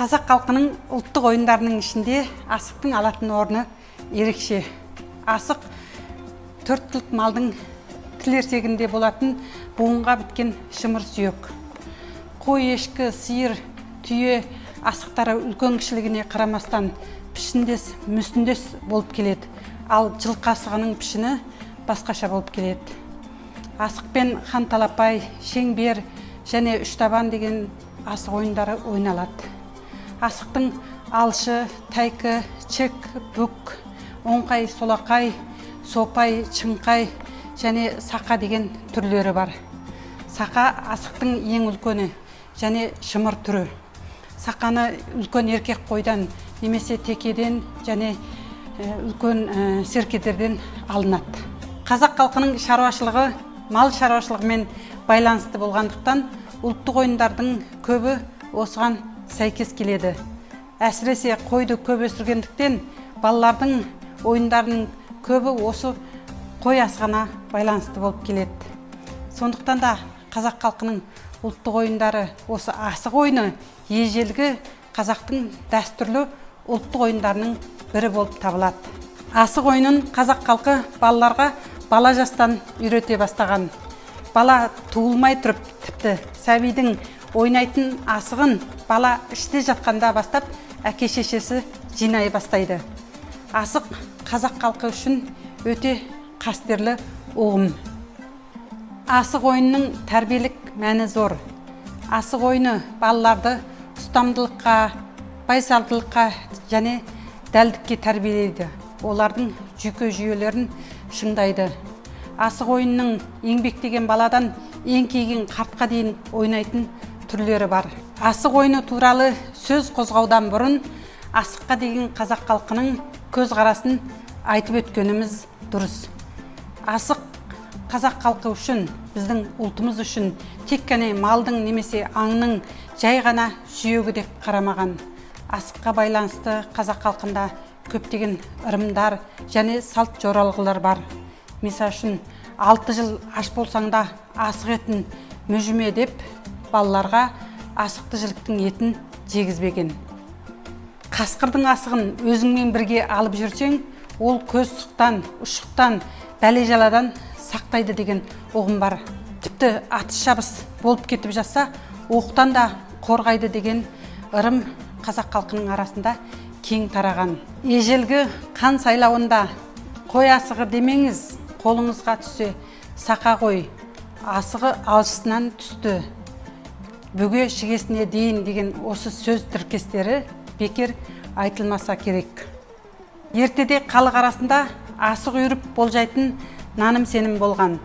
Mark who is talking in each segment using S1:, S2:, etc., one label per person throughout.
S1: Қазақ халқының ұлттық ойындарының ішінде асықтың алатын орны ерекше. Асық төрт түлік малдың тілерсегінде болатын буынға біткен шымыр сүйек. Қой, ешкі, сиыр, түйе асықтары үлкен кішілігіне қарамастан пішіндес, мүсіндес болып келеді. Ал жылқы асығының пішіні басқаша болып келеді. Асықпен хан талапай, шеңбер және үштабан деген асық ойындары ойналады. Асықтың алшы, тәйкі, чік, бүк, оңқай, солақай, сопай, чыңқай және сақа деген түрлері бар. Сақа асықтың ең үлкені және шымыр түрі. Сақаны үлкен еркек қойдан немесе текеден және үлкен серкелерден алынады. Қазақ халқының шаруашылығы мал шаруашылығымен байланысты болғандықтан, ұлттық ойындардың көбі осыған сәйкес келеді. Әсіресе қойды көп өсіргендіктен, балалардың ойындарының көбі осы қой асығына байланысты болып келеді. Сондықтан да қазақ халқының ұлттық ойындары, осы асық ойыны ежелгі қазақтың дәстүрлі ұлттық ойындарының бірі болып табылады. Асық ойынын қазақ халқы балаларға бала жастан үйрете бастаған. Бала туылмай тұрып, тіпті сәбидің ойнайтын асығын бала іште жатқанда бастап әке шешесі жинай бастайды. Асық қазақ халқы үшін өте қастерлі ұғым. Асық ойынының тәрбиелік мәні зор. Асық ойыны балаларды ұстамдылыққа, байсалдылыққа және дәлдікке тәрбиелейді, олардың жүйке жүйелерін шыңдайды. Асық ойынының еңбектеген баладан еңкейген қартқа дейін ойнайтын түрлері бар. Асық ойыны туралы сөз қозғаудан бұрын асыққа деген қазақ халқының көзқарасын айтып өткеніміз дұрыс. Асық қазақ халқы үшін, біздің ұлтымыз үшін тек қана малдың немесе аңның жай ғана сүйегі деп қарамаған. Асыққа байланысты қазақ халқында көптеген ырымдар және салт жоралғылар бар. Мысал үшін, 6 жыл аш болсаң да, асық етін мүжіме деп балаларға асықты жіліктің етін жегізбеген. Қасқырдың асығын өзіңмен бірге алып жүрсең, ол көз сұқтан, ұшықтан, бәле жаладан сақтайды деген ұғым бар. Тіпті атыс шабыс болып кетіп жатса, оқтан да қорғайды деген ырым қазақ халқының арасында кең тараған. Ежелгі хан сайлауында «Қой асығы демеңіз, қолыңызға түссе, сақа қой асығы алшысынан түсті, бүге шігесіне дейін» деген осы сөз тіркестері бекер айтылмаса керек. Ертеде халық арасында асық үйіріп болжайтын наным сенім болған.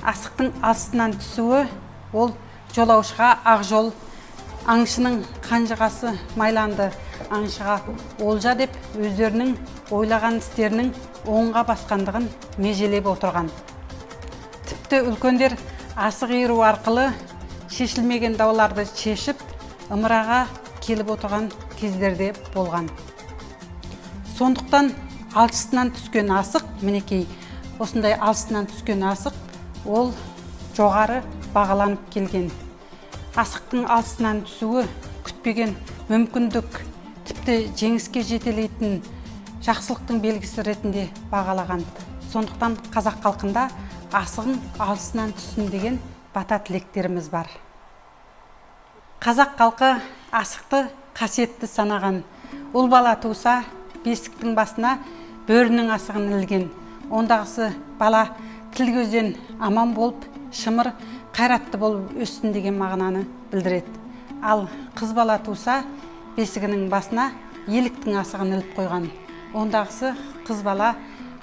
S1: Асықтың алшысынан түсуі ол жолаушыға ақ жол, аңшының қанжығасы майланды, аңшыға олжа деп өздерінің ойлаған істерінің оңға басқандығын межелеп отырған. Тіпті үлкендер асық иіру арқылы шешілмеген дауларды шешіп, ымыраға келіп отырған кездерде болған. Сондықтан алшысынан түскен асық, мінекей, осындай алшысынан түскен асық ол жоғары бағаланып келген. Асықтың алшысынан түсуі күтпеген мүмкіндік, тіпті жеңіске жетелейтін жақсылықтың белгісі ретінде бағалаған. Сондықтан қазақ халқында «Асығың алшысынан түссін» деген бата тілектеріміз бар. Қазақ халқы асықты қасиетті санаған. Ұл бала туса, бесіктің басына бөрінің асығын ілген. Ондағысы бала тіл көзден аман болып, шымыр қайратты болып өссін деген мағынаны білдіреді. Ал қыз бала туса, бесігінің басына еліктің асығын іліп қойған. Ондағысы қыз бала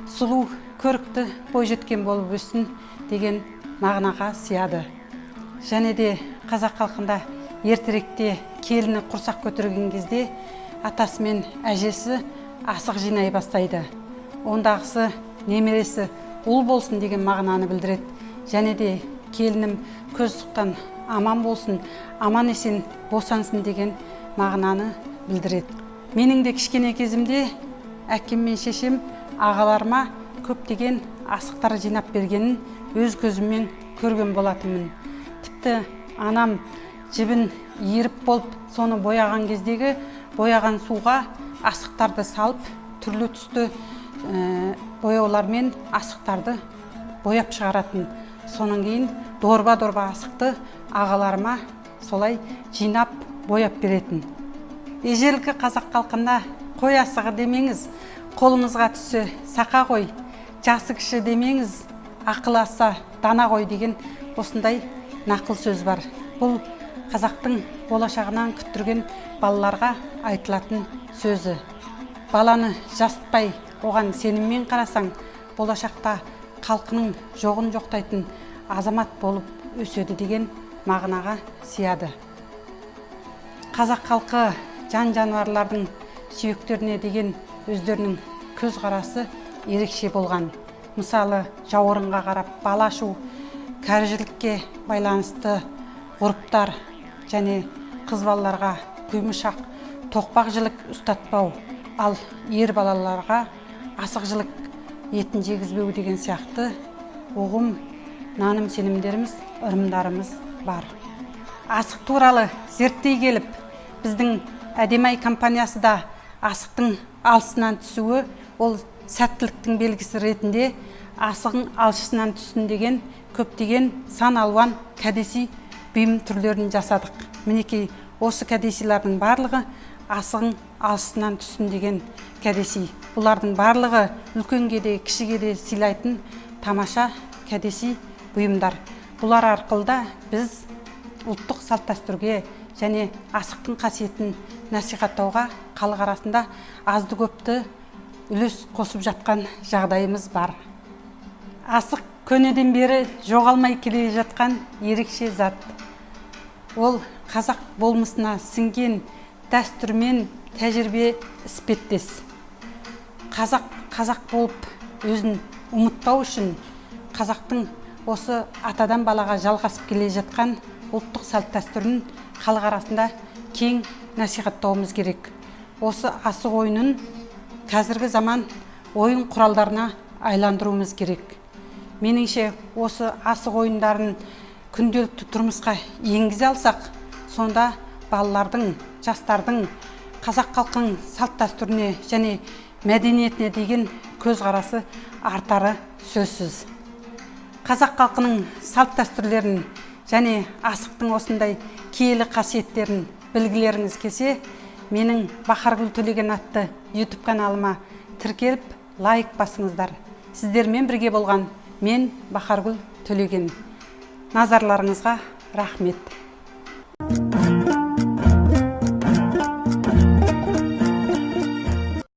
S1: сұлу, көрікті, бойжеткен болып өссін деген мағынаға сияды. Және де қазақ халқында ертеректе келіні құрсақ көтерген кезде атасы мен әжесі асық жинай бастайды. Ондағысы немересі ұл болсын деген мағынаны білдіреді және де келінім көз сұқтан аман болсын, аман есен босансын деген мағынаны білдіреді. Менің де кішкене кезімде әкем мен шешем ағаларыма көптеген асықтар жинап бергенін өз көзіммен көрген болатынмын. Тіпті анам Жібін иіріп болып, соны бояған кездегі бояған суға асықтарды салып, түрлі түсті бояулармен асықтарды бояп шығаратын. Сонан кейін дорба-дорба асықты ағаларыма солай жинап бояп беретін. Ежелгі қазақ халқында қой асығы демеңіз, қолыңызға түссе сақа қой, жасы кіші демеңіз, ақыл аса дана қой деген осындай нақыл сөз бар. Бұл қазақтың болашағынан күттірген балаларға айтылатын сөзі. Баланы жасытпай, оған сеніммен қарасаң, болашақта халқының жоғын жоқтайтын азамат болып өседі деген мағынаға сияды. Қазақ халқы жан-жануарлардың сүйектеріне деген өздерінің көзқарасы ерекше болған. Мысалы, жауырынға қарап бал ашу, кәріжілікке байланысты ғұрыптар және қыз балаларға құймышақ, тоқпақ жілік ұстатпау, ал ер балаларға асық жілік етін жегізбеу деген сияқты ұғым, наным сенімдеріміз, ырымдарымыз бар. Асық туралы зерттей келіп, біздің Әдемай компаниясы да асықтың алшысынан түсуі ол сәттіліктің белгісі ретінде асығың алшысынан түссін деген көптеген сан алуан кәдесый бұйым түрлерін жасадық. Мінекей, осы кәдесыйлардың барлығы асығың алшысынан түссін деген кәдесый. Бұлардың барлығы үлкенге де, кішіге де сыйлайтын тамаша кәдесый бұйымдар. Бұлар арқылы да біз ұлттық салт дәстүрге және асықтың қасиетін насихаттауға халық арасында азды көпті үлес қосып жатқан жағдайымыз бар. Асық көнеден бері жоғалмай келе жатқан ерекше зат. Ол қазақ болмысына сіңген дәстүрмен тәжірибе іспеттес. Қазақ қазақ болып өзін ұмытпау үшін қазақтың осы атадан балаға жалғасып келе жатқан ұлттық салт дәстүрін халық арасында кең насихаттауымыз керек. Осы асық ойынын қазіргі заман ойын құралдарына айландыруымыз керек. Меніңше, осы асық ойындарын күнделікті тұрмысқа енгізе алсақ, сонда балалардың, жастардың қазақ халқының салт дәстүріне және мәдениетіне деген көзқарасы артары сөзсіз. Қазақ халқының салт дәстүрлерін және асықтың осындай киелі қасиеттерін білгілеріңіз келсе, менің Бахаргүл Төлеген атты YouTube каналыма тіркеліп, лайк басыңыздар. Сіздермен бірге болған мен, Бахаргүл Төлеген. Назарларыңызға рахмет.